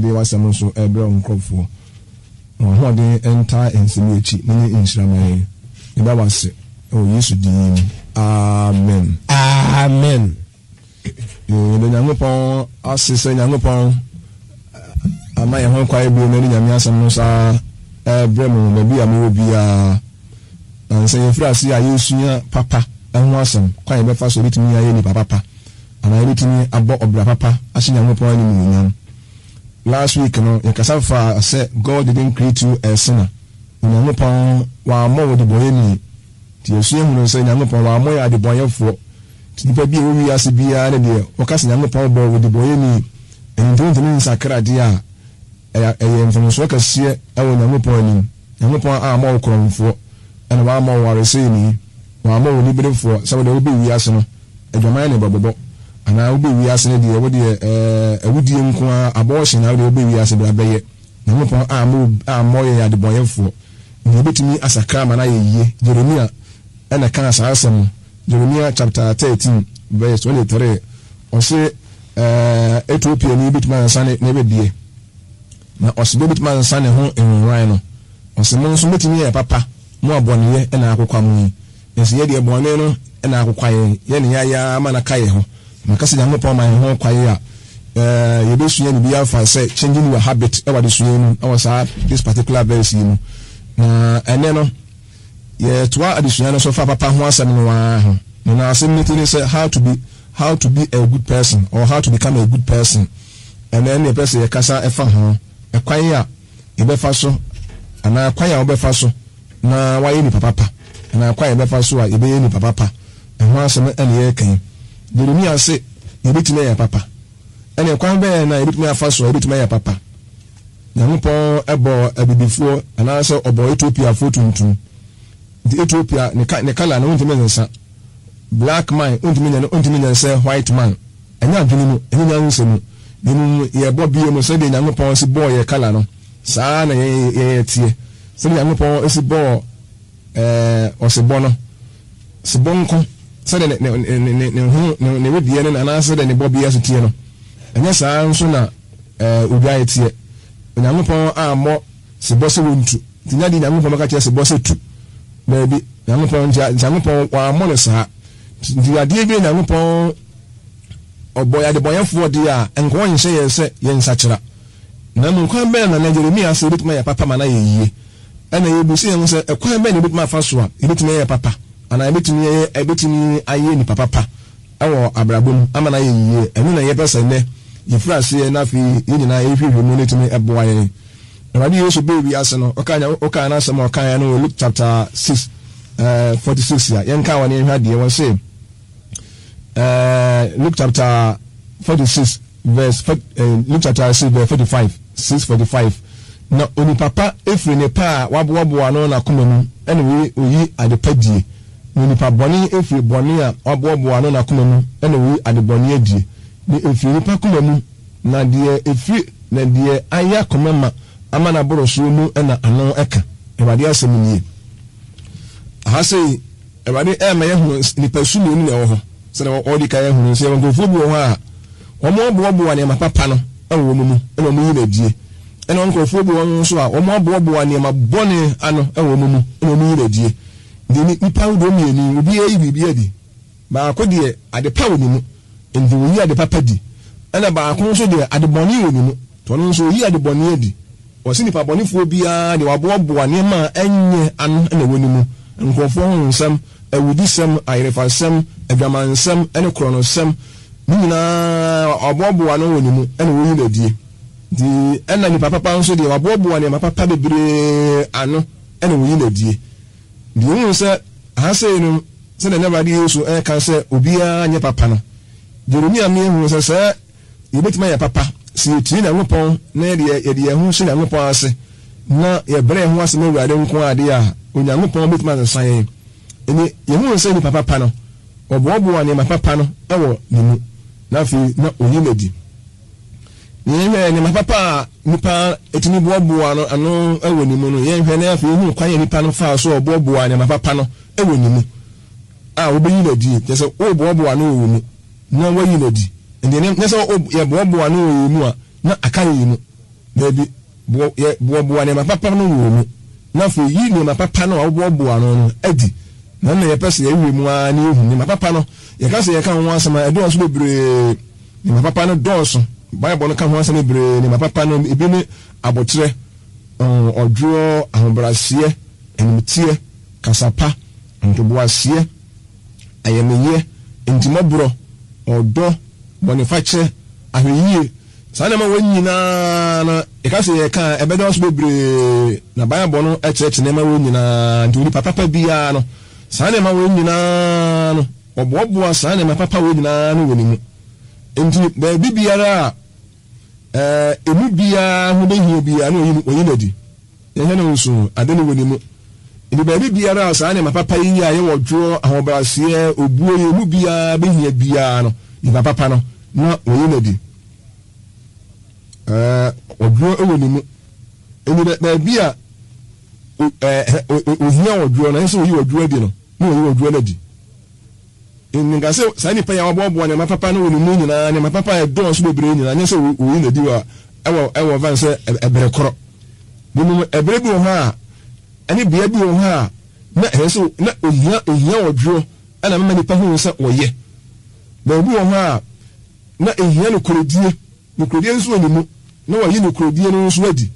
De w'asɛm nso rebrɛ wo nkurɔfoɔ. Ma w'ahoɔden ntaa nsɛm yi akyi na nyɛ nhyira ma yɛn. Yɛda wo ase wɔ Yesu din mu. Amen. Amen. Yɛda Nyankopɔn ase sɛ Nyankopɔn ama yɛn ho kwan bio na yɛde Nyame asɛm no saa ɛrebrɛ mo baabi a mowɔ biara. Nansa yɛfiri ase a yɛresua papa ho asɛm, kwan a yɛbɛfa so yɛbɛtumi ayɛ nipa papa. Anaa yɛbɛtumi abɔ ɔbra papa ahyɛ Nyankopɔn animuonyam. Last week no, yɛkasa faa sɛ God didn't create you a sinner. Onyankopɔn wammɔ wo debɔnyɛni. Nti yɛsua hunu sɛ Nyankopɔn wammɔ yɛn adebɔnyɛfoɔ. Nti nipa bi a ɛwɔ wiase biara no deɛ, wɔka sɛ Nyankopɔn bɔɔ wo debɔnyɛni, ɛno nti wontumi nsakra deɛ a, ɛyɛ ɛyɛ mfomsoɔ kɛseɛ wɔ Nyankopɔn anim. Nyankopɔn ammɔ wo korɔmfoɔ, ɛna wammɔ wo waresɛeni, wammɔ wo oniberefoɔ sɛ wo deɛ wobɛ wiase no, Adwaman na ɛbɛbobɔ anaa wobɛ wiase no deɛ wodeɛ ɛɛ awudie nko ara abortion na wodeɛ wobɛ wiase bra bɛyɛ. Nyankopɔn ammɔ ammɔ yɛn adebɔnyɛfoɔ na yɛbɛtumi asakra ama no ayɛ yie. Jeremia na ɛkaa saa asɛm no. Jeremia chapter 13 verse 23 ɔse ɛɛ Etiopiani bɛtumi ansesa ne ne wedeɛ na ɔsebɔ bɛtumi ansesa ne ho nworan no. Ɔse mo nso mobɛtumi ayɛ papa mo a bɔneyɛ na akokwa mo yi. Nanso yɛ deɛ bɔne no na akokwa yɛn, yɛ ne yaya ara ma no aka yɛn ho. Maka sɛ Nyankopɔn ma yɛn ho kwae a, yɛbɛsua biribi afa sɛ changing your habit wɔ adesua yi mu wɔ saa this particular verse yi mu. Na ɛnɛ no, yɛtoa adesua no so fa papa ho asɛm no ara ho. Na n'asɛm no ti ne sɛ how to be how to be a good person or how to become a good person. Ɛnɛ ne yɛpɛ sɛ yɛkasa ɛfa ho, ɛkwan a yɛbɛfa so anaa kwan a wobɛfa so na woayɛ nipa papa anaa kwan a yɛbɛfa so a yɛbɛyɛ nipa papa ho asɛm na yɛreka yi. Jeremia se yɛbɛtumi ayɛ papa. Ɛnneɛ kwan bɛn na yɛbɛtumi afa so a yɛbɛtumi ayɛ papa? Nyankopɔn bɔɔ abibifoɔ anaasɛ ɔbɔɔ Ethiopiafoɔ tuntum. Nti Ethiopia ne ka ne kala no wontumi nsesa. Black man wontumi nyɛ no wontumi nyɛ sɛ white man. Ɛnyɛ adwene mu, ɛnyɛ nyansa mu, na mmom yɛbɔ bio no sɛdeɛ Nyankopɔn si bɔɔ yɛn kala no, saa ara na yɛn yɛn teɛ. Sɛdeɛ Nyankopɔn si bɔɔ ɛɛ ɔsebɔ no, sebɔ nko, sɛdeɛ ne ne ne ne ne ho ne ne wedeɛ no anaasɛ sɛdeɛ ne bɔbea si teɛ no, ɛnyɛ saa ara nso na ɛɛ odwan teɛ. Onyankopɔn ammɔ sebɔ sɛ wɔntu, nti nyɛ adeɛ Nyankopɔn bɛka kyerɛ sebɔ sɛ tu. Daabi, Nyankopɔn nti Nyankopɔn wammɔ no saa. Nti adeɛ bi a Nyankopɔn ɔbɔ yɛn adebɔnyɛfoɔ deɛ a, nka ɔnhyɛ yɛn sɛ yɛnsakyera. Na mmom kwan bɛn na na Jeremia sɛ yɛbɛtumi ayɛ papa ma no ayɛ yie? Ɛnna yɛbisa yɛn ho sɛ, ɛkwan bɛn na yɛbɛtumi afa so a yɛbɛtumi ayɛ papa anaa yɛbɛtumi ayɛ yɛbɛtumi ayɛ nipa papa wɔ abrabɔ mu ama no ayɛ yie? Ɛno na yɛpɛ sɛ nnɛ yɛfiri aseɛ na afei yɛn nyinaa yɛhwehwɛ mu na ɛtumi boa yɛn. Awurade Yesu bɛɛ wiase no, ɔkaa nya ɔkaa n'asɛm a ɔkaeɛ no wɔ Luke chapter 6, 46 a yɛnka wɔ ne yɛnhwɛ adeɛ wɔ se Luke chapter 46 verse Luke chapter 6 verse 45 6 45 Na onipa pa firi ne pa a waboaboa ano n'akoma mu na oyi oyi ade pa die, na onipa bɔne firi bɔne a waboaboa ano n'akoma mu na oyi ade bɔne adie. Na efiri nipa koma mu na deɛ efiri na deɛ ayɛ akoma ma ama no aboro soɔ mu na ano ka. Awurade asɛm nie. Aha sei, Awurade ɛrema yɛahunu nnipa su mmienu na ɛwɔ hɔ. Sɛdeɛ wɔdi kan ahunu no, sɛ yɛwɔ nkurɔfoɔ bi wɔ hɔ a, wɔaboaboa nneɛma papa no wɔ wɔn mu na wɔyi no adie. Ɛna nkurɔfoɔ bi wɔ hɔ nso a, wɔaboaboa nneɛma bɔne ano wɔ wɔn mu na wɔyi no adie. Nti nnipa ahodoɔ mmienu yi, obiara yi biribi adi. Baako deɛ, ade pa wɔ ne mu, enti ɔyi ade papa di. Ɛna baako nso deɛ, ade bɔne wɔ ne mu, nti ɔno nso ɔyi ade bɔne adi. Wɔse nipa bɔnefoɔ biara deɛ waboaboa nneɛma a ɛnyɛ ano na ɛwɔ ne mu, nkurɔfoɔ ho nsɛm, awudisɛm, ayerefasɛm, adwamansɛm ne korɔnosɛm, ne nyinaa waboaboa ano wɔ ne mu na ɔyi no adie. Nti ɛna nipa papa nso deɛ waboaboa nneɛma papa bebree ano na ɔyi no adie. Nti yɛhunu sɛ aha sei no, sɛdeɛ na Awurade Yesu reka sɛ obiara nyɛ papa no, Jeremia ma yɛhunu sɛ sɛ yɛbɛtumi ayɛ papa sɛ yɛtie Nyankopɔn na yɛde yɛde yɛn ho hyɛ Nyankopɔn ase na yɛbrɛ yɛn ho ase ma Awurade nko ara deɛ a, Onyankopɔn bɛtumi asesa yɛn. Ɛnti yɛhunu sɛ nipa papa no, ɔboaboa nneɛma papa no wɔ ne mu, na afei na ɔyi no adi. Na yɛnhwɛ nneɛma papa a nipa tumi boaboa no ano wɔ ne mu no, yɛnhwɛ na afei yɛhu kwan a nipa no faa so a ɔboaboa nneɛma papa no wɔ ne mu a wobɛyi no adi. Kyerɛ sɛ woboaboa no wɔ wo mu na woayi no adi. Nti ɛnyɛ sɛ yɛboaboa no wɔ yɛn mu a na aka yɛn mu. Daabi, boa, yɛ, boaboa nneɛma papa no wɔ wo mu, na afei yi nneɛma papa no a woboaboa ano no adi. Na ɛno na yɛpɛ sɛ yɛhwehwɛ mu ara na yɛhu. Nneɛma papa no, yɛka sɛ yɛka ho asɛm a, ɛdɔɔso bebree. Nneɛma papa no dɔɔso. Bible no ka ho asɛm bebree. Nneɛma papa no, ebi ne aboterɛ, ɔdwoɔ, ahobrɛaseɛ, animteɛ, kasa pa, ntoboaseɛ, ayamyɛ, ntimmɔborɔ, ɔdɔ, bɔnefakyɛ, ahwɛyie. Saa nneɛma wei nyinaa no, yɛka sɛ yɛka a, ɛbɛdɔɔso bebree. Na Bible no kyerɛkyerɛ nneɛma wei nyinaa. Nti onipa papa biara no, saa nneɛma wei nyinaa no, ɔboaboa saa nneɛma papa wei nyinaa no wɔ ne mu. Nti baabi biara a ɛɛ emu biara ho bɛhia biara no, ɔyi no adi. Yɛhwɛ no nso, ade no wɔ ne mu. Enti baabi biara a saa nneɛma papa yi a ɛyɛ ɔdwoɔ, ahobrɛaseɛ, obuo yi emu biara bɛhia biara no, nipa papa no, na wɔyi no adi. Ɛɛ, ɔdwoɔ wɔ ne mu. Enti baabi a ohia ɔdwoɔ no, ɛsɛ sɛ oyi ɔdwoɔ adi no, na wɔyi ɔdwoɔ no adi. Nka sɛ saa nipa yi a waboaboa nneɛma papa no wɔ ne mu nyinaa, nneɛma papa a ɛdɔɔso bebree nyinaa, nyɛ sɛ oyi no adi wɔ ɛwɔ ɛwɔ van sɛ ɛbere korɔ. Na mmom ɛbere bi wɔ hɔ a, ɛne bea bi wɔ hɔ a, na ɛyɛ sɛ na ohia ohia ɔdwoɔ ɛna mema nipa hu sɛ wɔyɛ. Baabi wɔ hɔ a, na ehia nokorɛdie, nokorɛdie nso wɔ ne mu, na wayi nokorɛdie no nso adi.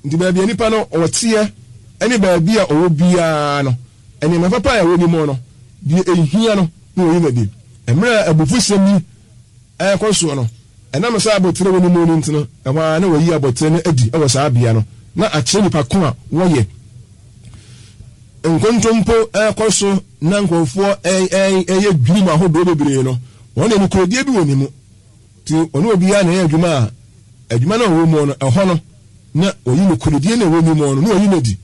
Nti baabi a nipa no ɔteɛ ne baabi a ɔwɔ biara no, nneɛma papa a ɛwɔ ne mu no, deɛ ɛhia no na ɔyi no adi. Mmerɛ a abufusɛm yi rekɔ soɔ no, ɛnam sɛ abotire wɔ ne mu no nti no, ɛhɔ ara na wɔyi abotire no adi wɔ saa bea no, na akyerɛ nipa ko a wɔyɛ. Nkontompo rekɔ so na nkurɔfoɔ reyɛ dwirim ahodoɔ bebree no, wɔn deɛ nokorɛdie bi wɔ ne mu. Nti ɔne obiara na ɛyɛ adwuma a, adwuma no a ɔwɔ mu no, ɛhɔ no na ɔyi nokorɛdie no a ɛwɔ ne mu no, na ɔyi no adi.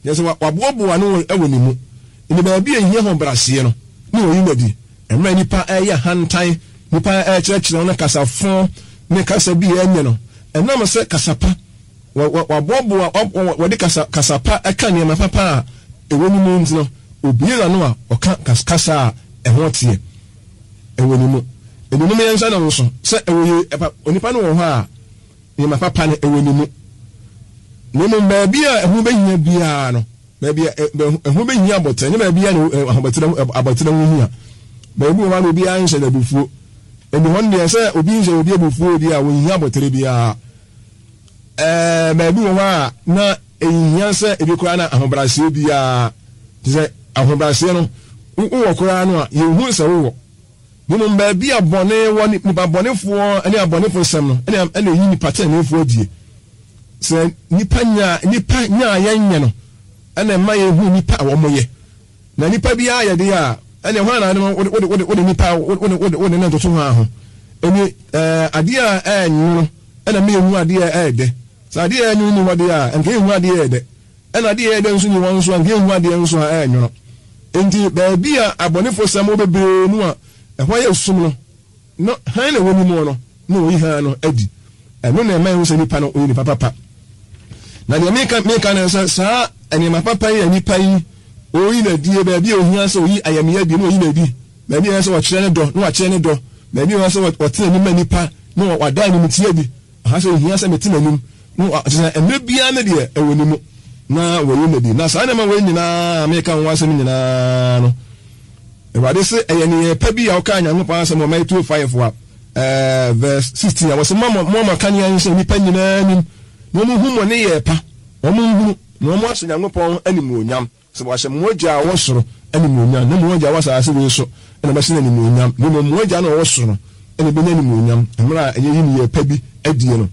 Kyerɛ sɛ, waboaboa ano wɔ ne mu. Enti baabi a ehia ahobrɛaseɛ no, na wɔyi no adi. Mmerɛ a nnipa reyɛ ahantan, nnipa rekyerɛkyerɛ wɔn kasa fõ ne kasa bi a ɛnyɛ no, ɛnam sɛ kasa pa, waboaboa, wɔde kasa, kasa pa ka nneɛma papa a ɛwɔ ne mu nti no, obue n'ano a ɔka kasa a ɛho teɛ wɔ ne mu. Ebinom yɛnhyɛ no nso sɛ ɛwɔ yɛ, onipa no wɔ hɔ a, Nneɛma papa no, ɛwɔ ne mu. Na mmom baabi a ɛho bɛhia biara no, baabi a ɛho bɛhia abɔterɛ, nyɛ baabi a abɔterɛ ho hia. Baabi wɔ hɔ a na obiara nhyɛ no abufuo. Ɛni hɔ no deɛ sɛ obi nhyɛ obi abufuo deɛ a, wɔnhia abɔterɛ biara. Ɛɛ baabi wɔ hɔ a na ɛnhia sɛ ebi koraa na ahobrɛaseɛ biara. Te sɛ ahobrɛaseɛ no, wowɔ koraa no a, yɛnhu sɛ wowɔ. Mmom baabi a bɔne wɔ ne nnipa bɔnefoɔ ne abɔnefosɛm no na ɛna ɛyi nnipa teneneefoɔ adie. Sɛ nnipa nya nnipa nya a yɛnyɛ no ɛna ɛma yɛhu nnipa a wɔyɛ. Na nnipa biara yɛ deɛ a ɛna hwan na wode wode wode wode nnipa wode wode wode ne ntoto hwan ho. Ɛni ɛɛ adeɛ a ɛnwono ɛna ɛma yɛhu adeɛ a ɛyɛ dɛ. Sɛ adeɛ a ɛnwono ni hɔ deɛ a nka yɛnhu adeɛ a ɛyɛ dɛ. Ɛna adeɛ a ɛyɛ dɛ nso nni hɔ nso a, anka yɛnhu adeɛ nso a ɛyɛ nwono. Enti baabi a abɔnefosɛm wɔ bebree no a ɛhɔ ayɛ sum no, na hann na ɛwɔ ne mu no, na wɔyi hann no adi. Ɛno na ɛma yɛhu sɛ nipa no, ɔyɛ nipa papa. Na deɛ meka meka ne sɛ saa nneɛma papa yi a nipa yi ɔyi no adie, baabi a ohia sɛ ɔyi ayamyɛ adi na ɔyi no adi, baabi a ɛyɛ sɛ ɔkyerɛ ne dɔ na wakyerɛ ne dɔ, baabi a ɛyɛ sɛ ɔte n'anim ma nipa na wada animteɛ adi. Aha sɛ ohia sɛ mete n'anim no, kyerɛ sɛ mmerɛ biara no deɛ ɛwɔ ne mu na wɔyi no adi. Na saa nneɛma wei nyinaa a meka ho asɛm nyinaa no, Awurade se ɛyɛ nneyɛɛ pa bi a ɔkaa Nyankopɔn asɛm wɔ Matthew 5 a eh, verse 16 a wɔse mo ama kanea nhyɛ nnipa nyinaa anim na wɔn hu mo nneyɛɛ pa, wɔn nhunu na wɔn ahyɛ Nyankopɔn animuonyam. Sɛ wɔahyɛ mo Agya a ɔwɔ soro animuonyam, na mo Agya a ɔwɔ asase wei so na ɔbɛhyɛ no animuonyam, na mmom mo Agya no a ɔwɔ soro no na ɛbɛnya animuonyam mmerɛ a yɛyi nneyɛɛ pa bi adie no.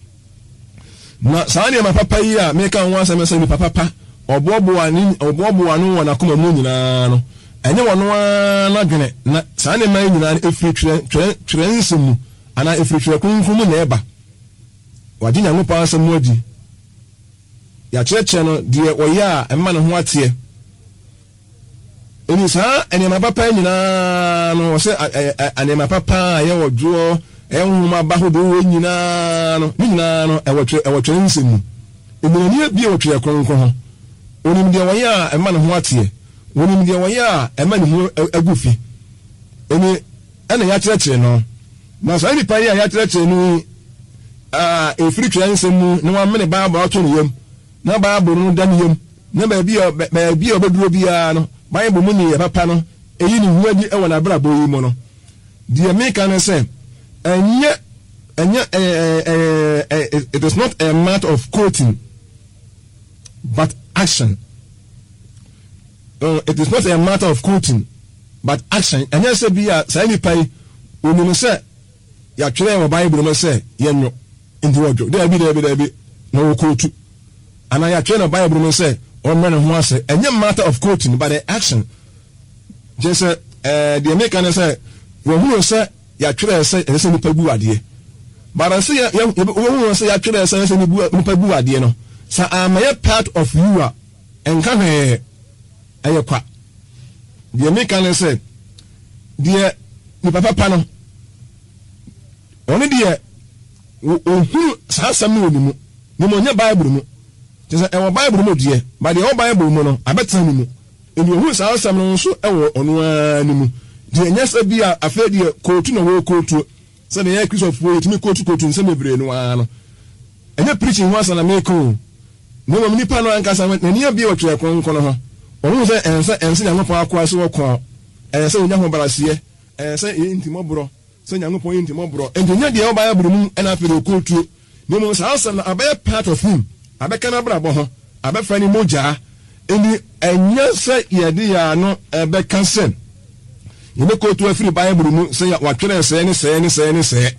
Na saa nneɛma papa yi a meka ho asɛm sɛ nipa papa ɔboaboa ne ɔboaboa ano wɔ n'akoma mu nyinaa no, ɛnyɛ ɔno ara n'adwene, na saa nneɛma yi nyinaa no ɛfiri twerɛ twerɛ twerɛ nsɛm mu anaa ɛfiri twerɛ kronkron mu na ɛba. Wagye Nyankopɔn asɛm no adi. Yɛakyerɛkyerɛ no deɛ ɔyɛ a ɛma ne ho ateɛ. Enti saa nneɛma papa yi nyinaa no, wɔsɛ nneɛma papa a ɛyɛ ɔdwoɔ, ɛyɛ honhom aba ahodoɔ wɔ nyinaa no, ne nyinaa no, ɛwɔ twerɛ ɛwɔ twerɛ nsɛm mu. Enti n'ani abue wɔ twerɛ kronkron ho. Onim deɛ ɔyɛ a ɛma ne ho ateɛ. Onim deɛ ɔyɛ a ɛma ne ho agu fi. Enti ɛna yɛakyerɛkyerɛ no. Na saa nipa yi a yɛakyerɛkyerɛ no yi, a ɛfiri twerɛnsɛm mu na wamene Bible ato ne yam, na Bible no da ne yam, na baabi a baabi a ɔbɛduro biara no, Bible mu nneyɛɛ papa no ɛyi ne ho adi wɔ n'abrabɔ yi mu no. Deɛ meka ne sɛ, ɛnyɛ ɛnyɛ ɛɛ ɛɛ it is not a matter of quoting but action. Uh, it is not a matter of quoting but action. Ɛnyɛ sɛ bi a saa nipa yi onim sɛ yɛatwerɛ wɔ Bible mu sɛ yɛnwo nti wɔdwo. Daabi, daabi, daabi, na wɔkootu. Anaa yɛatwerɛ no Bible mu sɛ ɔmmrɛ ne ho ase. Ɛnyɛ matter of quoting but the action. Kyerɛ sɛ, ɛɛ, deɛ meka ne sɛ, wɔhunu sɛ yɛatwerɛ sɛ ɛsɛ sɛ nipa bu adeɛ. But sɛ yɛ, yɛ, wɔhunu sɛ yɛatwerɛ sɛ ɛsɛ sɛ nipa bu adeɛ no, sɛ ammɛyɛ part of you a, ɛnka hwee, ɛyɛ kwa. Deɛ meka ne sɛ, deɛ nipa papa no, ɔno deɛ, ɔhunu saa asɛm no wɔ ne mu, na mmom ɔnyɛ Bible mu. Kyerɛ sɛ, ɛwɔ Bible mu deɛ, but deɛ ɛwɔ Bible mu no, abɛtena ne mu. Enti ohuu saa asɛm no nso wɔ ɔno ara ne mu. Nti ɛnyɛ sɛ bi a afei deɛ kootu na wɔrekootuo, sɛdeɛ yɛn Kristofoɔ yɛtumi kootukootu nsɛm bebree no ara no. Ɛnyɛ preaching ho asɛm na mereka o, na mmom nipa no ankasa n'ani abue wɔ Twerɛ Kronkron no ho. Ɔhunu sɛ ɛnsɛ ɛnsɛ Nyankopɔn akoa sɛ ɔkɔɔ, ɛyɛ sɛ ɔnya ahobrɛaseɛ, ɛyɛ sɛ yɛyɛ ntimmɔborɔ, sɛ Nyankopɔn yɛ ntimmɔborɔ. Enti ɛnyɛ deɛ ɛwɔ Bible mu na afei deɛ ɔkootuo. Na mmom saa asɛm no abɛyɛ part of him, abɛka n'abrabɔ ho, abɛfra ne mogyaa. Enti ɛnyɛ sɛ yɛde yɛn ano bɛka sɛ yɛbɛkootu afiri Bible mu sɛ wɔatwerɛ sɛɛ ne sɛɛ ne sɛɛ ne sɛɛ,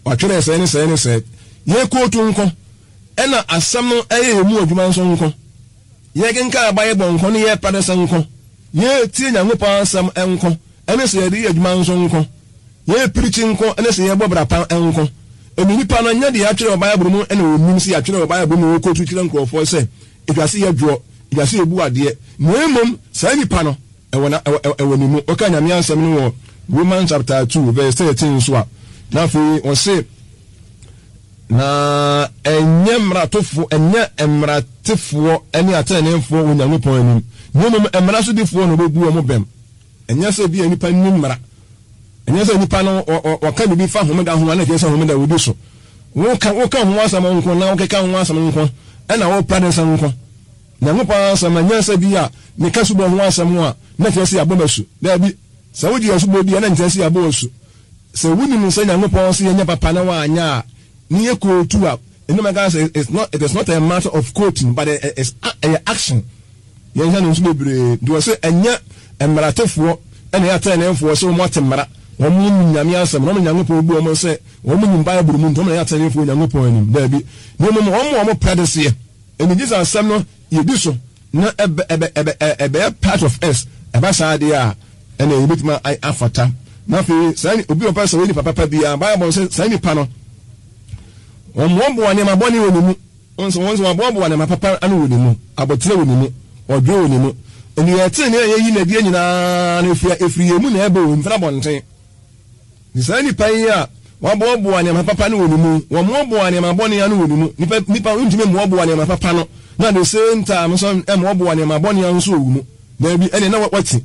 wɔatwerɛ sɛɛ ne sɛɛ ne sɛɛ. Yɛkootu nko, ɛna asɛm no ɛyɛ yɛn mu adwuma nso nko. Yɛkenkan Bible nko ne yɛpɛ ne sɛ nko. Yɛtie Nyankopɔn asɛm nko ɛne sɛ yɛde yɛ adwuma nso nko. Yɛrepirikyi nko ne sɛ yɛrebɔ bra pa nko. Emi nipa no, ɛnyɛ deɛ yɛatwerɛ wɔ Bible mu na wɔnim sɛ yɛatwerɛ wɔ Bible mu na wɔkɔtu kyerɛ nkurɔfoɔ sɛ ɛtwa sɛ yɛdwoɔ, ɛtwa sɛ yɛbu adeɛ, na mmom saa nipa no, ɛwɔ na, ɛwɔ, ɛwɔ ne mu. Woka Nyame asɛm no wɔ Romans chapter 2 verse 13 nso a, na afei ɔse, Na ɛnyɛ mmaratofoɔ, ɛnyɛ mmaratefoɔ ne ateneneefoɔ wɔ Nyankopɔn anim, na mmom mmara sodifoɔ na wɔbɛbu wɔn bem. Ɛnyɛ sɛ ebia nnipa nni mmara. Ɛnyɛ sɛ nnipa no wɔka biribi fa homeda ho a na ɛkyerɛ sɛ homeda wodi so. Woka woka ho asɛm nko na wokeka ho asɛm nko ɛna wopra ne nsa nko. Nyankopɔn asɛm ɛnyɛ sɛ bi a meka subɔ ho asɛm a na ɛkyerɛ sɛ yɛabɔ m'asu. Daabi. Sɛ wogye asubɔ di a na ɛnkyerɛ sɛ yɛabɔ w'asu. Sɛ wonim sɛ Nyankopɔn se yɛnyɛ papa na woanyɛ a ne yɛ kootu a, ɛno mɛka sɛ it's not, it is not a matter of quoting but it's ɛyɛ action. Yɛnhwɛ no nso bebree. Nti wɔse ɛnyɛ mmaratefoɔ na ɛyɛ ateneneefoɔ sɛ wɔn ate mmara, wɔn nim Nyame asɛm, na wɔn Nyankopɔn bu wɔn sɛ wɔn nim Bible mu nti wɔn na ɛyɛ ateneneefoɔ Nyankopɔn anim. Daabi. Na mmom wɔn a wɔn pɛ de seɛ. Ɛnti Jesus asɛm no yɛdi so na ɛbɛ ɛbɛ ɛbɛ ɛbɛyɛ part of us. Ɛba saa deɛ a ɛnna yɛbɛtumi afata. Na afei saa obi a ɔpɛ sɛ ɔyɛ nipa papa biara, Bible sɛ saa nipa no wɔmmoaboa nneɛma bɔne wɔ ne mu. Wɔn nso, wɔn nso wɔaboaboa nneɛma papa ano wɔ ne mu, abotire wɔ ne mu, ɔdwe wɔ ne mu. Nneyɛɛ tenenee a yɛyi no adie nyinaa no, ɛfiri, ɛfiri yɛn mu na ɛba o, ɛmfiri abɔnten. Nti saa nipa yi a waboaboa nneɛma papa ano wɔ ne mu, wɔmmoaboa nneɛma bɔne ano wɔ ne mu. Nipa, nipa ntumi mmoaboa nneɛma papa no, na at the same time nso mmoaboa nneɛma bɔne ano nso wɔ wo mu. Daabi, ɛnneɛ na wati.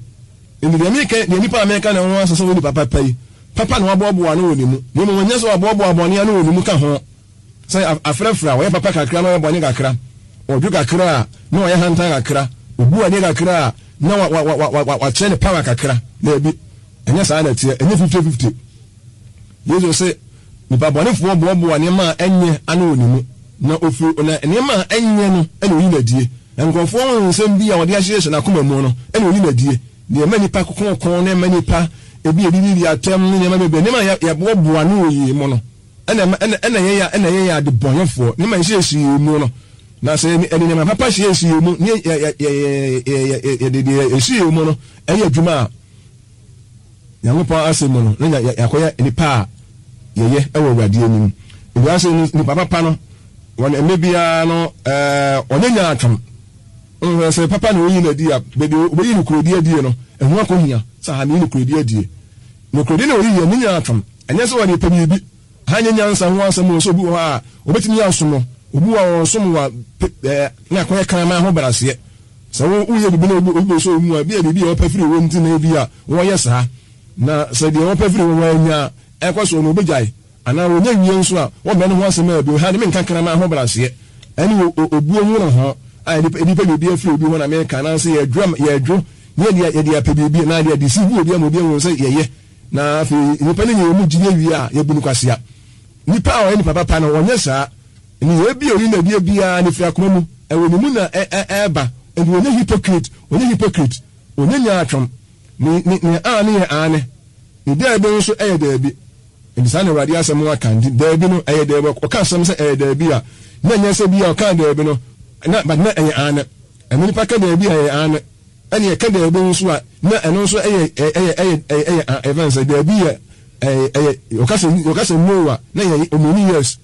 Nti deɛ meka, deɛ nipa a meka ne ho asɛ sɛ ɔyɛ nipa papa yi, papa na waboaboa ano wɔ ne mu, na mmom ɛnyɛ sɛ waboaboa bɔne ano wɔ ne mu ka ho. Sɛ afrafra a, ɔyɛ papa kakra na ɔyɛ bɔne kakra, ɔdwo kakra a na ɔyɛ ahantan kakra, obu adeɛ kakra a na wakyerɛ ne power kakra. Daabi, ɛnyɛ saa na ɛteɛ, ɛnyɛ fifty-fifty. Yesu se, nipa bɔnefoɔ boaboa nneɛma a ɛnyɛ ano wɔ ne mu, na ofiri na nneɛma a ɛnyɛ no na oyi no adie. Nkurɔfoɔ ho nsɛm bi a wɔde ahyehyɛ n'akoma mu no na oyi no adie. Deɛ ɛma nipa kokoɔko na ɛma nipa ebi edididi atɛm ne nneɛma bebree, nneɛma a yɛboaboa ano wɔ yɛn mu no. Ɛna ɛma, ɛna, ɛna yɛn a, ɛna yɛn yɛ adebɔnyɛfoɔ, ne ma yɛsiesie yɛn mu no. Na sɛ yɛde, yɛde nneɛma papa siesie yɛn mu, ne yɛ, yɛ, yɛ, yɛ, yɛ, yɛ, yɛde deɛ ɛsi yɛn mu no ɛyɛ adwuma a, Nyankopɔn asɛm mu no, na yɛ, yɛakɔyɛ nnipa a yɛyɛ ɛwɔ Awurade anim. Nti asɛ nipa papa no, wɔn mmerɛ biara no, ɛɛ, ɔnyɛ nyaatwom. Nhwɛ sɛ papa na oyi no adi a, baabi a obeyi nokorɛdi adie no, ɛho akɔhia sɛ ha meyi nokorɛdi adie. Nokorɛdi na oyi yɛ, ɛnyɛ nyaatwom. Ɛnyɛ sɛ ɔde repɛ biribi. Ha nyɛ nyansa ho asɛm o, sɛ obi wɔ hɔ a, obetumi asom no. Obi wɔ hɔ a, ɔsom wo a, pe, ɛɛ, na akɔyɛ kraman ahobrɛaseɛ. Sɛ wo, woyɛ biribi na obi, obi bɛsɔ wo mu a, ebia biribi a ɔpɛ firi wo nti na ebia wɔyɛ saa. Na sɛ deɛ ɔpɛ firi wo hɔ annya a, ɛkɔ so no, obegyae. Anaa wɔnya wie nso a, wɔmmɛ ne ho asɛm a bio. Ha de menka kraman ahobrɛaseɛ ɛne obuo nwononho a yɛde pɛ biribi afiri obi hɔ na meka, anaasɛ yɛdwo yɛdwo ne yɛde yɛde apɛ biribi anaa yɛde adeceive obi ama obi ahu sɛ yɛyɛ, na afei nnipa no nya yɛn mu gyidie wie a, yɛbu no kwasea. Nipa a ɔyɛ nipa papa no, ɔnyɛ saa. Nneyɛɛ bi a ɔyi no adie biara no firi akoma mu, ɛwɔ ne mu na ɛreba. Enti ɔnyɛ hypocrite, ɔnyɛ hypocrite, ɔnyɛ nyaatwom. Ne, ne, ne aane yɛ aane, ne daabi nso yɛ daabi. Enti saa na Awurade asɛm no aka. Nti daabi no, ɛyɛ daabi. Ɔka asɛm sɛ ɛyɛ daabi a, na ɛnyɛ sɛ bi a ɔkaa daabi no, na, but na ɛyɛ aane. Ɛno nipa ka daabi a, ɛyɛ aane. Ɛna yɛka daabi nso a, na ɛno nso yɛ, ɛyɛ, ɛyɛ, ɛyɛ, ɛyɛ, ɛyɛ, ɛyɛ sɛ daabi yɛ, ɛyɛ, ɛyɛ, ɔka sɛ, ɔka sɛ no a, na yɛ, ɔmini yes.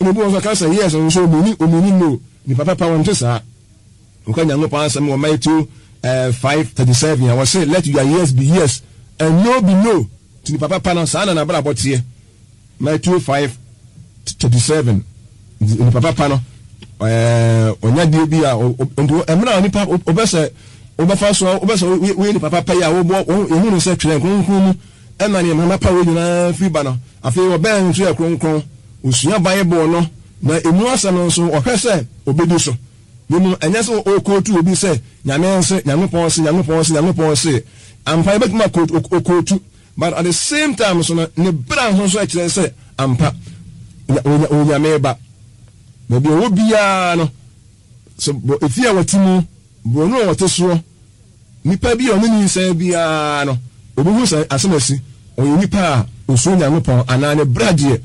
Ɛna obi wɔ nso ɔka sɛ yes nso ɔmini, ɔmini no. Nipa papa wɔnte saa. Woka Nyankopɔn asɛm wɔ Matthew 5:37 a, wɔse let your yes be yes and no be no. Nti nipa papa no, saa na n'abrabɔ teɛ. Matthew 5:37 Nti nipa papa no, ɔnya deɛ bi a, nti mmerɛ a nipa wobɛ sɛ wobɛfa so wobɛ sɛ woyɛ nipa papa yi a wobɔ yɛhu no sɛ twerɛ kronkron mu ɛna nneɛma papa wei nyinaa firi ba no. Afei ɔbɛn nso yɛ kronkron, osua Bible no na emu asɛm nso ɔhwɛ sɛ obedi so. Na mmom ɛnyɛ sɛ ɔrekootu obi sɛ Nyame nse, Nyankopɔn se, Nyankopɔn se, Nyankopɔn se. Ampa yɛbɛtumi akootu, okootu, but at the same time nso no, ne bra nso nso kyerɛ sɛ ampa ɔyɛ Nyame ba. Baabi a ɔwɔ biara no, sɛ efie a wɔte mu, borɔno a wɔte soɔ, Nipa bi a ɔne nyinsɛn biara no, obehu sɛ asɛm asi. Ɔyɛ nipa a osuro Nyankopɔn anaa ne bra deɛ,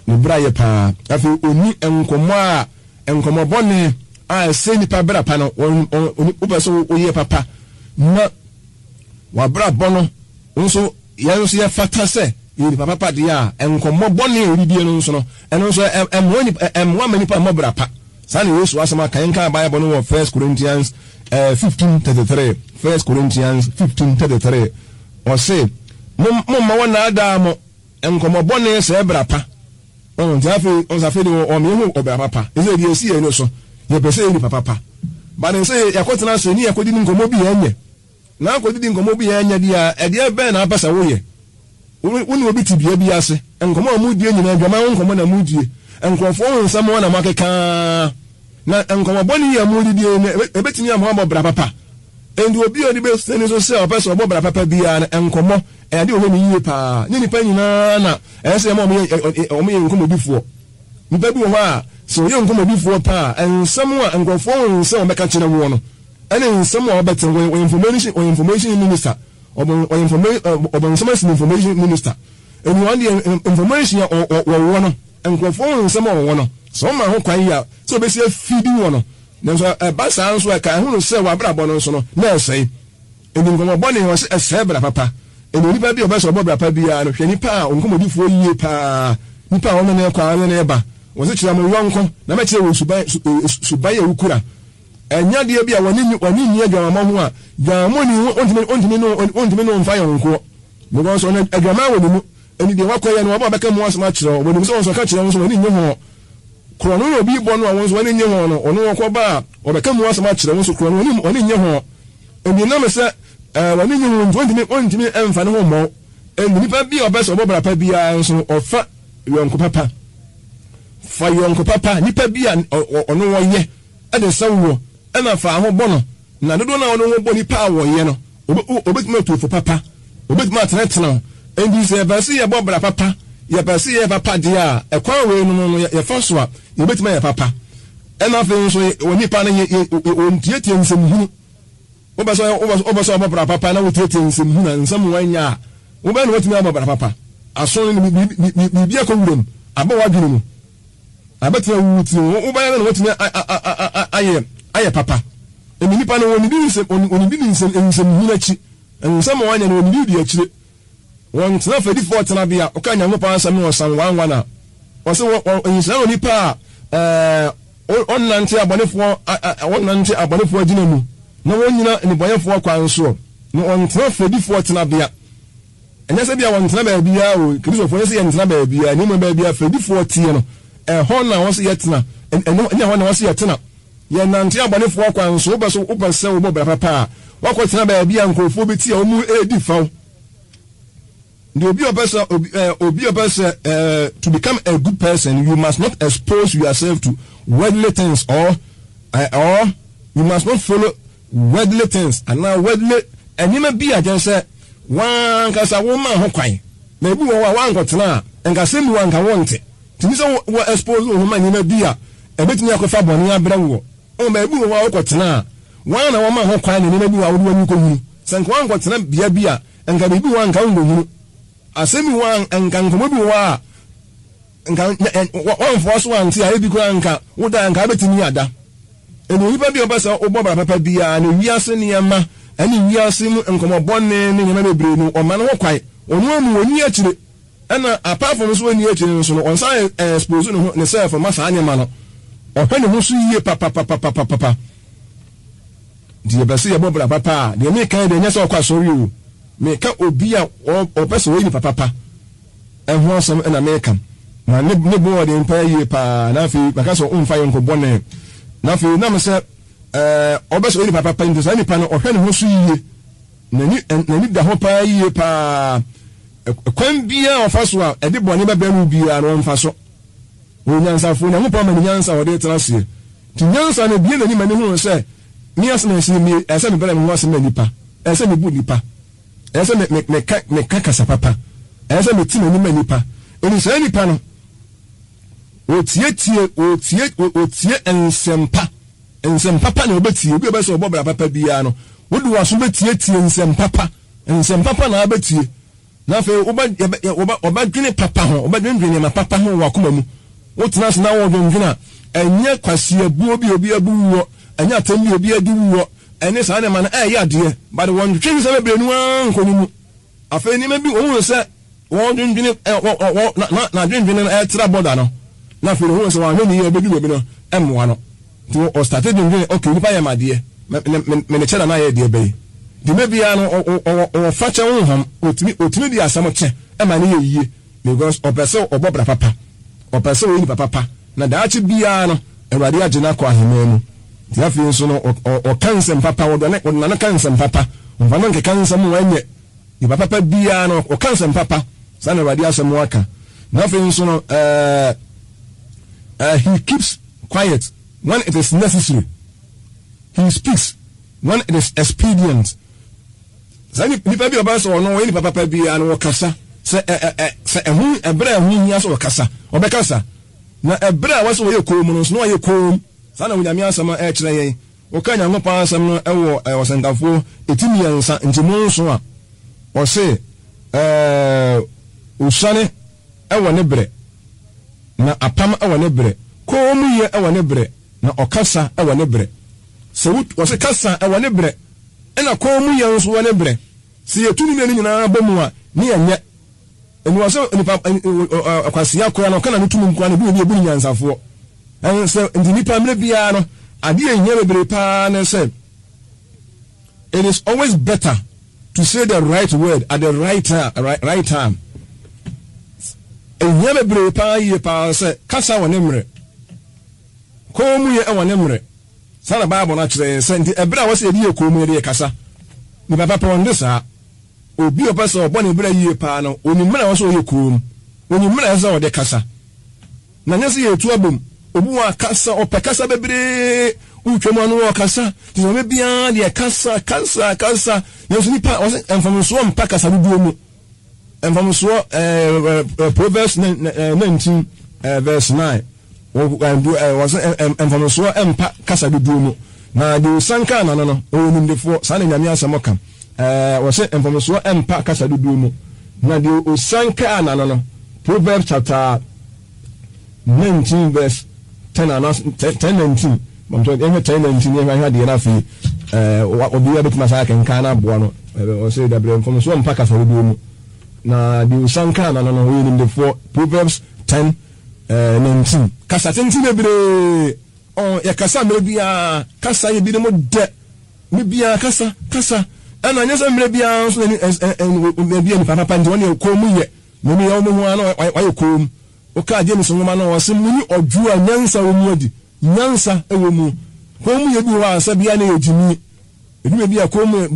ne bra yɛ paa. Afei onni nkɔmmɔ a nkɔmmɔ bɔne a ɛsɛe nipa bra pa no. Wopɛ sɛ woyɛ papa na w'abrabɔ no nso, yɛn nso yɛfata sɛ yɛyɛ nipa papa deɛ a, nkɔmmɔ bɔne a yɛdidie no nso no, ɛno nso ɛmmoa nipa, ɛmmoa ma nipa mmɔ bra pa. Saa na Yesu asɛm a kan kan Bible no wɔ First Corinthians 15:33, First Corinthians 15:33. Ɔse, Momma wɔnnaadaa mo, nkɔmmɔ bɔne sɛe bra pa. Ɔho nti afei, ɔnsa afei de wɔn yɛhu ɔbra papa. Ɛsɛ deɛ ɛsi yɛn no so, yɛpɛ sɛ yɛ nipa papa. Ba ne sɛ yɛakɔtena ase ne yɛakɔdi ne nkɔmmɔ bi yɛnyɛ. Na akɔdidi nkɔmmɔ bi yɛnyɛ deɛ a, ɛdeɛ bɛn na apɛ sɛ woyɛ? Wo ne obi te dua bi ase. Nkɔmmɔ a modie nyinaa, adwaman ho nkɔmmɔ na modie. Nkurɔfoɔ ho nsɛm na moakeka ara. Na nkɔmmɔ bɔne yi a modidie yi, ɛbɛtumi ama woabɔ bra papa? Enti obi a ɔde bɛsi n'ani so sɛ ɔpɛ sɛ ɔbɔ bra papa biara no, nkɔmmɔ, ɛyɛ adeɛ a ɔhwɛ no yie pa ara. Ɛnyɛ nnipa nyinaa na ɛsɛ sɛ yɛma wɔyɛ nkɔmmɔdifoɔ. Nnipa bi wɔ hɔ a, sɛ wɔyɛ nkɔmmɔdifoɔ pa a, nsɛm a nkurɔfoɔ ho nsɛm a wɔbɛka kyerɛ woɔ no, ɛne nsɛm a wɔbɛte no, wɔyɛ information minister. Ɔbɔ ɔyɛ information ɔbɔnsam asi no information minister. Ɛnu wɔn deɛ information a wɔwɔ no, nkurɔfoɔ ho nsɛm a wɔwɔ no, sɛ wɔma ho kwan yi a, sɛ wɔbɛsi afidi wɔ no. Nanso ɛba saa nso a, ɛka ɛho no sɛ w'abrabɔ no nso no, na ɛsɛe. Ɛnti nkɔmmɔ bɔne, wɔse ɛsɛe bra papa. Ɛnti onipa bi a ɔbɛ sɛ ɔbɔ bra pa biara no, hwɛ nipa a ɔnkɔmmɔdifoɔ yie paa, nipa a ɔne no kɔ a ɔne no ba. Wɔse kyerɛ mo yɔnko na mɛkyerɛ wo suban, suban a wokura. Ɛnyɛ adeɛ bi a w'ani nnye w'ani nnye adwamammɔ ho a, dwammɔni ho ontumi ontumi ne wo ontumi ne wo mfa yɔnkoɔ. Because ɔno adwaman wɔ ne mu. Ɛnti deɛ wakɔyɛ no waba abɛka mu asɛm akyerɛ wo. Wɔnim sɛ wo nso ɔka kyerɛ wo nso w'ani nnye ho. Korɔno na obi bɔ no a wo nso w'ani nnye ho no, ɔno ɔkɔba a ɔbɛka mu asɛm akyerɛ wo nso korɔno w'ani w'ani nnye ho. Ɛnti nam sɛ ɛɛ w'ani nnye ho nti ontumi ontumi mfa ne ho mmɔ wo. Ɛnti nipa bi a ɔpɛ sɛ ɔbɔ bra pa biara nso no ɔfa yɔnko papa. Fa yɔnko papa, nipa bi a ɔno ɔyɛ. de sɛ woɔ na fa ho bɔ no, na dodoɔ no a wode wo ho bɔ nipa a wɔyɛ no, ɔbɛtumi atu fo papa, ɔbɛtumi atenetene wo. Enti sɛ yɛpɛ sɛ yɛbɔ bra papa, yɛpɛ sɛ yɛyɛ papa deɛ a, ɛkwan wei no no yɛfa so a, yɛbɛtumi ayɛ papa. Ɛna afei nso wɔ nipa no ɔntiatia nsɛmhunu. Wopɛ sɛ wopɛ sɛ ɔbɔ bra papa na wotiatia nsɛmhunu a nsɛm wɔnyɛ a, wobɛyɛ na watumi abɔ bra papa. Aso no biribi akɔ wuram, aba w'adwene mu. Abɛtena wo wo tirim. Wobɛyɛ dɛn na woatumi ayɛ ayɛ papa? Ɛnni nipa no wɔnnidi nsɛm wɔnnidi ne nsɛm nsɛmhunu akyi. Nsɛm a wɔanyɛ no wɔnnidi di akyire. Wɔntena fɛdifoɔ tenabea. Woka Nyankopɔn asɛm no wɔ Psalm 1 1 a, ɔse wɔ wɔ nhyira ne onipa a ɛɛ ɔnnante abɔnefoɔ wɔnnante abɔnefoɔ agyina mu na wɔnnyina nnebɔneyɛfoɔ kwan soɔ na ɔntena fɛdifoɔ tenabea. Ɛnyɛ sɛ ebia wɔntena baabiara o, Kristofo, ɛnyɛ sɛ yɛntena baabiara, na mmom baabi a fɛdifoɔ teɛ no, ɛhɔ na wɔse yɛtena, ɛnyɛ hɔ na wɔse yɛtena. Yɛnnante abɔnefoɔ kwan so, wopɛ so, wopɛ sɛ wobɔ bra papa a, woakɔtena baabi a nkurɔfoɔ bi te a wɔredi fɛw. Nti obi a ɔpɛ sɛ obi ɛɛ obi a ɔpɛ sɛ ɛɛ to become a good person you must not expose yourself to worldly things or ɛɛ or you must not follow worldly things anaa worldly nneɛma bi a kyerɛ sɛ wankasa woma ho kwan na ebi wɔ hɔ a wankɔtena a nkasɛm bi wɔ anka wonte tumi sɛ wɔ expose wo ho ma nneɛma bi a ɛbɛtumi akɔfa bɔne abrɛ woɔ. Ɔn, baabi wɔ hɔ a wokɔtena a, woana na wɔma ho kwan na nneɛma bi wɔ hɔ a wode w'ani kɔhunu. Sɛ anka woankɔtena bea bi a, anka biribi wɔ hɔ a anka wonkɔhunu. Asɛm bi wɔ hɔ a, anka nkɔmmɔ bi wɔ hɔ a, anka woamfoa so ante a, ebi koraa anka woda a, anka wobɛtumi ada. Ɛnna onipa bi a ɔpɛ sɛ wobɔ bra papa biara no, wiase nneɛma ne wiase mu nkɔmmɔ bɔne ne nneɛma bebree no, ɔma no ho kwan. Ɔno amu, ɔnni akyire. Ɛna apart from nso ɔnni akyire no nso no, ɔnsan expose ne ho ne self ma saa nneɛma no. Ɔhwɛ ne ho so yie papapapapapa. Nti yɛpɛ sɛ yɛbɔ bra papa a, deɛ meka yi deɛ ɛnyɛ sɛ ɔkɔ asɔre o. Meka obi a ɔpɛ sɛ ɔyɛ nipa papa ɛho asɛm ɛna meka. Na ne ne bo ɔden paa yie paa. Na afei maka sɛ ɔmfa yɔnko bɔne. Na afei nam sɛ ɛɛ ɔbɛ sɛ ɔyɛ nipa papa nti saa nipa no ɔhwɛ ne ho so yie. N'ani n'ani da hɔ paa yie paa. Kwan biara a ɔfa so a ɛde bɔne bɛbrɛ no biara no ɔmfa so. Ɔyɛ nyansafoɔ. Onyankopɔn ama no nyansa a ɔde tena aseɛ. Nti nyansa no ebue n'ani ma no hunu sɛ me asɛm a ɛsɛ me ɛsɛ sɛ mebrɛ me ho ase ma nnipa. Ɛsɛ sɛ mebu nnipa. Ɛsɛ sɛ me me meka meka kasa papa. Ɛsɛ sɛ mete m'ani ma nnipa. Enti saa nipa no ɔtietie ɔtie ɔtie nsɛmpa. Nsɛm papa na ɔbɛtie. Obi a ɔbɛ sɛ ɔbɔ bra papa biara no, wode w'aso bɛtietie nsɛm papa. Nsɛm papa na wabɛtie. Na afei wobɛ, yɛbɛ, wɔbɛ, wɔbɛdwene papa ho, wɔbɛdwendwene nneɛma papa ho wɔ w'akoma mu. Wotena ase na wɔdwendwene a, ɛnyɛ kwaseabuo bi a obi abu woɔ, ɛnyɛ atɛm bi a obi adi woɔ, ɛne saa nneɛma no ɛyɛ adeɛ. But wɔntwetwe nsɛm bebree no ara nkɔ ne mu. Afei nneɛma bi, wɔhunu sɛ wɔdwendwene, ɛ, wɔ, wɔ, wɔ, na, na, n'adwendwene no ɛretra bɔda no, na afei no, ohunu sɛ wɔanhwɛ ne yie a, ɛbɛdu baabi no, ɛmmoa no. Nti ɔstate dwendwene, ok, nipa yɛ me adeɛ, me, me, me, me ne kyɛ na na ayɛ deɛ bɛyi. Dwuma biara no, ɔ, ɔ, ɔwɔ, ɔwɔ fakyɛ honhom, ɔtumi, ɔtumi de asɛm kyɛ ma no yɛ yie, because ɔpɛ sɛ ɔbɔ bra papa, ɔpɛ sɛ ɔyɛ nipa papa, na daakye biara no, Awurade agye no akɔ aheman mu. Nti afei nso no, ɔ, ɔ, ɔka nsɛm papa, ɔde ne, ɔde n'ano ka nsɛm papa, ɔmfa no nkeka nsɛm a ɛnyɛ. Nipa papa biara no, ɔka nsɛm papa. Saa na Awurade asɛm no aka. Na afei nso no, ɛɛ, uh, he keeps quiet when it is necessary. He speaks when it is expedient. Saa nipa bi a ɔbɛyɛ sɛ ɔno ɔyɛ nipa papa biara no, ɔkasa sɛ ɛ ɛ ɛ sɛ ɛho ɛberɛ a ɛho hia sɛ ɔkasa, ɔbɛkasa. Na ɛberɛ a wɔsɛ wɔyɛ koom no nso, na wɔyɛ koom. Saa na Onyame asɛm ɛkyerɛ yɛn. Woka Nyankopɔn asɛm no wɔ Ɔsɛnkafoɔ ti miɛnsa nkyɛmu nson a, ɔse, Ɛɛ, osuane wɔ ne berɛ, na apam wɔ ne berɛ, koomyɛ wɔ ne berɛ, na ɔkasa wɔ ne berɛ. Sɛ wo, ɔse kasa wɔ ne berɛ, ɛna koomyɛ nso wɔ ne berɛ. Sɛ yɛtu ne mmienu nyinaa bɔ mu a, ne ɛnyɛ. Ɛni wɔ sɛ nipa kwasea koraa no ɔka n'ano tum nkoa no ebi wɔ bi ebu no nyansafoɔ. Ɛn sɛ nti nipa mmerɛ biara no adeɛ a ehia bebree paa ne sɛ it is always better to say the right word at the right time right, right time. Ehia bebree paa yie paa sɛ kasa wɔ ne mmerɛ, kɔn mu yɛ wɔ ne mmerɛ. Saa na Bible no akyerɛ yɛn sɛ nti ɛberɛ a wɔsɛ yɛde yɛ kɔn mu yɛde yɛ kasa. Nipa papa ɔnde saa. Obi a ɔpɛ sɛ ɔbɔ ne bra yie paa no, ɔnim mmerɛ a ɛwɔ sɛ ɔyɛ komm. Ɔnim mmerɛ a ɛsɛ sɛ ɔde kasa. Na nyɛ sɛ yɛretu abom. Obi wɔ a kasa, ɔpɛ kasa bebree. Wotwa mu a na ɔrekasa. Nti sɛ ɔbɛ biara deɛ kasa, kasa, kasa. Nanso nipa, ɔsɛ mfomsoɔ mpa kasa dodoɔ mu. Mfomsoɔ, ɛɛ, Proverbs 19 verse 9. Wɔse mfomsoɔ mpa kasa dodoɔ mu, na deɛ ɔsiankaa n'ano no, ɔyɛ onimdefoɔ. Saa na Nyame asɛm ka. Wɔse mfomsoɔ mpa kasa dodoɔ mu, na deɛ ɔsiankaa n'ano no, Proverbs chapter 19 verse 10 anaa 10 19. Yɛhwɛ 10 19 yɛhwɛ adeɛ no afei obiara bɛtumi asa akenkan no aboa no. Wɔse dabrɛ mfomsoɔ mpa kasa dodoɔ mu, na deɛ ɔsiankaa n'ano no, ɔyɛ onimdefoɔ. Proverbs 10 19. Kasa tenten bebree. Ɔn, yɛkasa mmerɛ biara. Kasa yɛ binom dɛ. Mmerɛ biara kasa, kasa. Ɛna nyɛ sɛ mmerɛ biara nso na ɛ ɛ ɛ ebi yɛ nipa papa nti wɔn deɛ komm yɛ. Mmom yɛ wɔn ho ara na wɔayɛ komm. Wokaa James nwoma no a, ɔse monyi ɔdwoɔ a nyansa wɔ mu adi. Nyansa wɔ mu. Komm yɛ bi wɔ hɔ a sɛ bia na ɛyɛ gyimie. Edwuma bi a komm yɛ,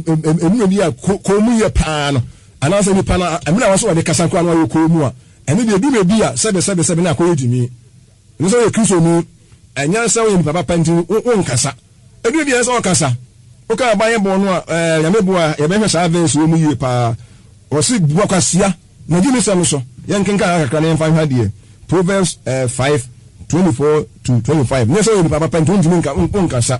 edwuma bi a komm yɛ paa no. Anaasɛ nipa no, mmerɛ a wɔsɛ wɔde kasa koraa no ayɛ komm a, ɛno deɛ ɛdu baabi a sɛbe sɛbe sɛbe na akɔyɛ gyimii. Ɛno sɛ woyɛ Kristoni, ɛnyɛ sɛ woyɛ nipa papa nti wonkasa. Ɛdu baabi a ɛsɛ sɛ wɔkasa. Woka Bible no a, ɛɛ, Nyame boa a, yɛbɛhwɛ saa verse wɔ mu yie paa. Ɔse bua kwasia na gye ne sɛm so. Yɛnkenkan ha kakra na yɛmfa nhwɛ adeɛ. Proverbs 5, 24 to 25. Nyɛ sɛ woyɛ nipa papa nti wontumi nka, wonkasa.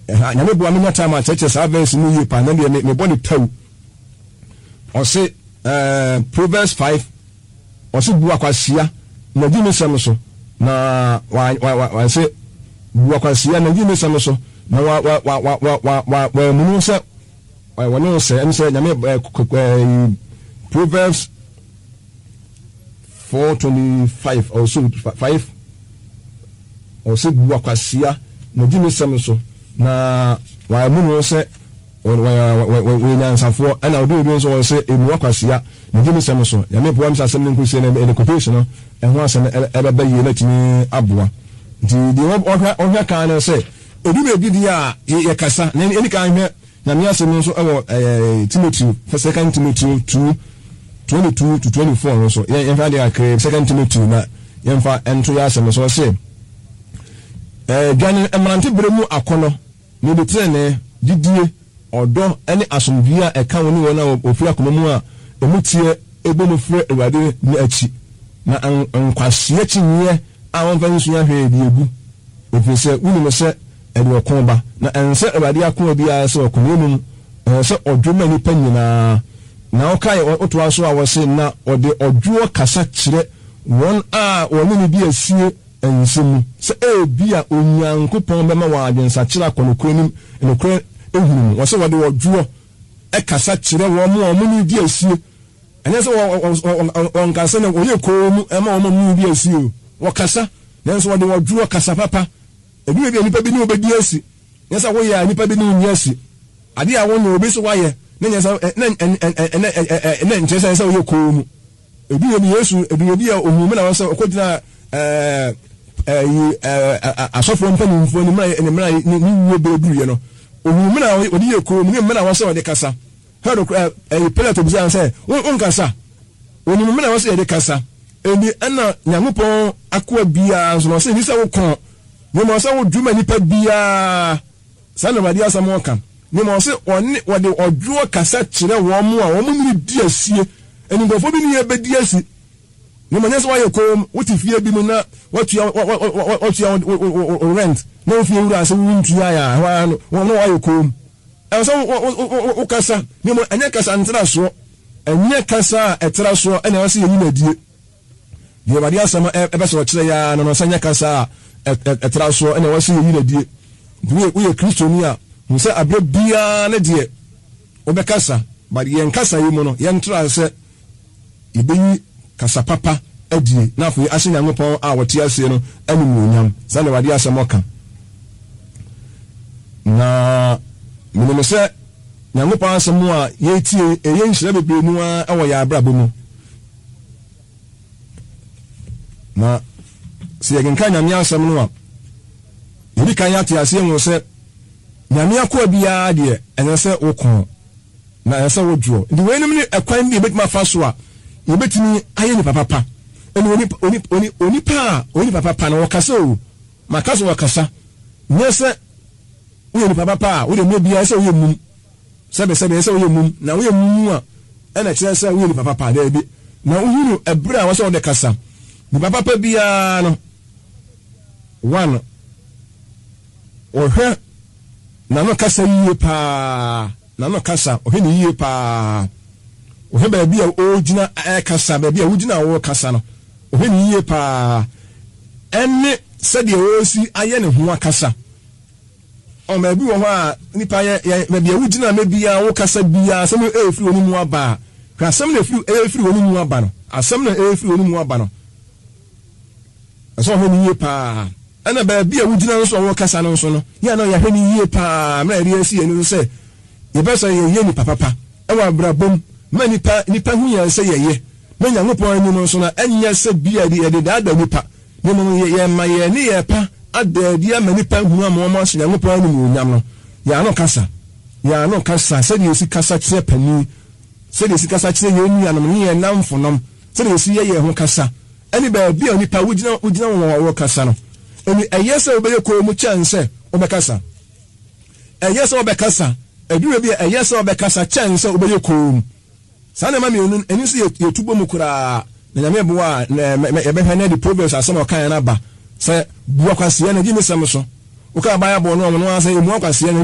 Ɛha, Nyame boa menya time akyerɛkyerɛ saa verse mu yie paa. Na deɛ mebɔ ne tau. Ɔse, ɛɛ, Proverbs 5, Ɔse bu akwasia na di ne sɛm so na wa wa wa ɔse bu akwasia na di ne sɛm so na wa wa wa wa wa wa wa wamunu sɛ wɔne wo sɛ ɛne sɛ nyame ɛ Proverbs 4:25 or so 5 ɔse bu akwasia na di ne sɛm so na wamunu sɛ Wɔyɛ nyansafoɔ ɛna ɔde obi nso wɔn sɛ emua kwasia ne gye ne sɛm so. Nyame boa me sɛ asɛm no nkosie na ɛde quotation no ɛho asɛm ɛbɛba yie na atumi aboa. Nti deɛ ɔhwɛ ɔhwɛ kan no sɛ edu baabi deɛ a yɛ kasa na ɛni kan hwɛ Nyame asɛm no nso ɛwɔ ɛɛ Timothy second Timothy 2 22 to 24 no nso yɛn yɛnhwɛ adeɛ kakra second Timothy na yɛnfa ɛnto yɛ asɛm so ɔse ɛɛ dwane mmerante bere mu akɔnɔ Mede trenee, gyidie, ɔdɔ ne asomdwoeɛ a ɛka wo ne wɔn a wɔfiri akoma mu a emu teɛ bɔ mu frɛ Awurade no akyi, na nkwasea akyinnyeɛ a wɔmfa nsua hwee de agu, ɛfiri sɛ wonim sɛ ɛde ɔko ba. Na ɛnsɛ Awurade akoa biara sɛ ɔko, na mmom ɛsɛ sɛ ɔdwo ma nnipa nyinaa. Na wokae, wotoa so a wɔse, Na ɔde ɔdwoɔ kasa kyerɛ wɔn a wɔne no di asie nsɛm mu, sɛ ebia Onyankopɔn bɛma wɔn adwensakyera akɔ nokorɛ nim, nokorɛ hunu mu. Wɔsɛ wɔde ɔdwoɔ kasa kyerɛ wɔn a wɔn ne di asie. Ɛnyɛ sɛ wɔnkasa na wɔyɛ komm ma wɔn a wɔn ne di asie o. Wɔkasa, nanso wɔde ɔdwoɔ kasa papa. Ebi wɔ bi a nnipa bi ne wo bɛdi asi. Nyɛ sɛ woyɛ a nnipa bi ne wo nni asi. Adeɛ a wonyɛ obi sɛ woayɛ, na nyɛ sɛ na na nkyerɛ sɛ ɛsɛ sɛ woyɛ komm. Ebi wɔ mu Yesu ebi obi a ohun mu na wɔsɛ ɔkɔgyina ɛɛ ɛyi ɛɛ asɔfoɔ mpanimfoɔ ne mmerɛ ne mmerɛ ne ne wuo bere duruiɛ no ohun mu na ɔde yɛ komm ne mmerɛ na wɔsɛ ɔde kasa. Herod ɛɛ ɛyi Pilato bisa sɛ wo nkasa onim mmerɛ na wɔsɛ yɛde kasa. Ebi ɛna Nyankopɔn akoa biara nso na ɔsɛ ni sɛ wokɔn ne ma ɔsɛ wodwuma nipa biara. Saa na Awurade asɛm ɔka. Na mmom ɔse ɔne wɔde ɔdwoɔ kasa kyerɛ wɔn a wɔn ne no di asie. Ɛne nkurɔfoɔ bi ne yɛn bɛdi asi. Na mmom ɛnyɛ sɛ woayɛ komm, wote fie bi mu na woatua woatua wo rent na wo fie wura sɛ wontua a, ɛhɔ ara no na woayɛ komm. Ɛwɔ sɛ wokasa, na mmom ɛnyɛ kasa ntrasoɔ, ɛnyɛ kasa a ɛtra soɔ na ɛwɔ sɛ yɛyi no adie. Deɛ Awurade asɛm ɛpɛ sɛ ɔkyerɛ yɛ ara no no, sɛ nyɛ kasa a ɛtra soɔ ɛna ɛwɔ sɛ yɛyi no adie. Nti woyɛ Kristoni a, hu sɛ aberɛ biara ne deɛ wobɛkasa, but yɛn kasa yi mu no, yɛntra sɛ yɛbɛyi kasa papa adie, na afei ahyɛ Nyankopɔn a ɔte aseɛ no animuonyam. Saa na Awurade asɛm ɔka. Na menim sɛ Nyankopɔn asɛm a yɛtie ɛyɛ nhyira bebree no ara wɔ yɛn abrabɔ mu. Na sɛ yɛkenkan Nyame asɛm no a, yɛdi kan ate aseɛ hu sɛ Nyame akoa biara deɛ ɛnyɛ sɛ wokɔn na ɛsɛ sɛ wodwoɔ. Nti weinom ne ɛkwan bi a yɛbɛtumi afa so a yɛbɛtumi ayɛ nipa papa. Ɛne onipa a ɔyɛ nipa papa no ɔkasa o, maka sɛ ɔkasa. Nyɛ sɛ woyɛ nipa papa a wode mmerɛ biara sɛ woyɛ mum. Sɛbesɛbe, ɛsɛ sɛ woyɛ mum, na woyɛ mum a, ɛna ɛkyerɛ sɛ woyɛ nipa papa? Daabi. Na wohunu ɛberɛ a wɔsɛ wɔde kasa. Nipa papa biara no, one, ɔhwɛ n'ano kasa yie paa, n'ano kasa, ɔhwɛ ne yie paa. Ɔhwɛ baabi a ɔgyina ɛkasa, baabi a wogyina a wɔrekasa no, ɔhwɛ ne yie paa, ɛne sɛdeɛ ɔresi ayɛ ne ho akasa. Ɔ baabi wɔ hɔ a nipa yɛ yɛ baabi a wogyina mɛ biara wokasa biara asɛm no ɛrefiri wɔn mu aba a, hwɛ asɛm na ɛfiri ɛrefiri wɔn mu aba no, asɛm na ɛrefiri wɔn mu aba no. Ɛsɛ ɔhwɛ no yie paa. Ɛna baabi a wogyina nso a wɔkasa no nso no, yɛ na yɛhwɛ no yie paa mmerɛ a yɛde asi yɛn ani so sɛ yɛpɛ sɛ yɛyɛ nipa papa ɛwɔ abrabɔ mu ma nipa nipa hu yɛn sɛ yɛyɛ na Nyankopɔn anim nso no ɛnyɛ sɛ bi a yɛde daadaa nipa Na mmom yɛma yɛn nneyɛɛ pa ada adi ama nnipa ahunu ama wɔahyɛ Nyankopɔn animuonyam no. Yɛn ano kasa. Yɛn ano kasa, sɛdeɛ yɛsi kasa kyerɛ panin. Sɛdeɛ yɛsi kasa kyerɛ yɛn nuanom ne yɛn nnamfonom, sɛdeɛ yɛsi yɛ yɛn ho kasa, ɛne baabi a onipa wogyina wogyina wɔn a wɔrekasa no. Ɛni ɛyɛ sɛ wobɛyɛ komm kyɛn sɛ wobɛkasa. Ɛyɛ sɛ wobɛkasa, ɛduru baabi a ɛyɛ sɛ wobɛkasa kyɛn sɛ wobɛyɛ komm. Saa nneɛma mmienu no, ɛni sɛ yɛtu bɔ mu koraa, na Nyame boa a, na yɛbɛhwɛ na yɛde Proverbs asɛm a ɔkaeɛ no aba sɛ, Bua kwasea na di me sɛm so. Wokaa Bible no a, ɔno ara sɛ, Mmua kwasea na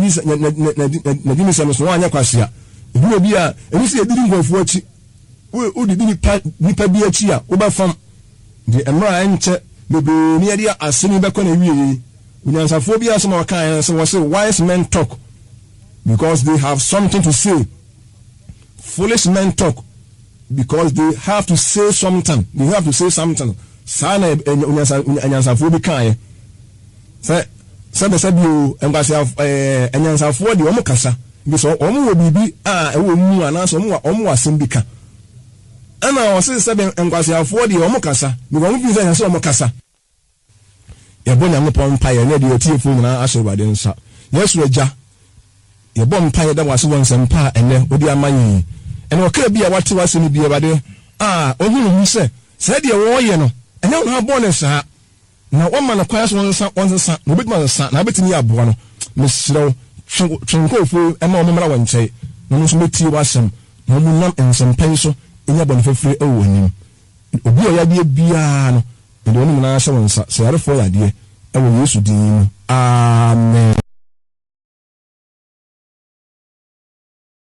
di me sɛm so, na woanyɛ kwasea. Ɛduru baabi a, ɛni sɛ yɛdidi nkurɔfoɔ akyi. Wodidi nipa nipa bi akyi a, wobɛfam. Nti mmerɛ a ɛnkyɛ bebree ne yɛde asɛm yi bɛkɔ n'awieɛ yi, onyansafoɔ bi asɛm a ɔkaeɛ no sɛ, wɔse, Wise men talk because they have something to say. Foolish men talk because they have to say something, they have to say something. Saa na anyansafoɔ bi kaeɛ. Sɛ sɛbɛsɛ bio nkwasea ɛɛ anyansafoɔ deɛ wɔn kasa bi sɛ wɔn wɔ biribi a ɛwɔ wɔn mu anaasɛ wɔn wɔ wɔn wɔ asɛm bi ka. Ɛna wɔse sɛbɛ nkwaseafoɔ deɛ wɔn kasa because wɔn fi sɛ ɛsɛ sɛ wɔn kasa. Yɛbɔ Nyankopɔn mpaeɛ na yɛde yɛn atiefoɔ nyinaa ahyɛ Awurade nsa. Yɛn Soro Agya, yɛbɔ mpaeɛ da wo ase wɔ nsɛmpa a ɛnnɛ wode ama yɛn yi. Ɛne ɔkra bi a wate w'asɛm yi bi, Awurade, a ɔhu ne ho sɛ saa deɛ wɔreyɛ no, ɛnyɛ wo na wabɔ no saa, na woama no kwan sɛ ɔnsa, ɔnsesa, na ɔbɛtumi asesa, na wobɛtumi aboa no. Mesrɛ wo, twe, twe nkurɔfoɔ yi ma wɔmmra wo nkyɛn, na wɔn nso mmɛtie w'asɛm, na wɔnam nsɛmpa yi so nya bɔne fafire wɔ w'anim. Obi a ɔyɛ adeɛ biara no, mede wɔn nyinaa hyɛ wo nsa, sɛ yarefoɔ yadeɛ, wɔ Yesu din mu, amen.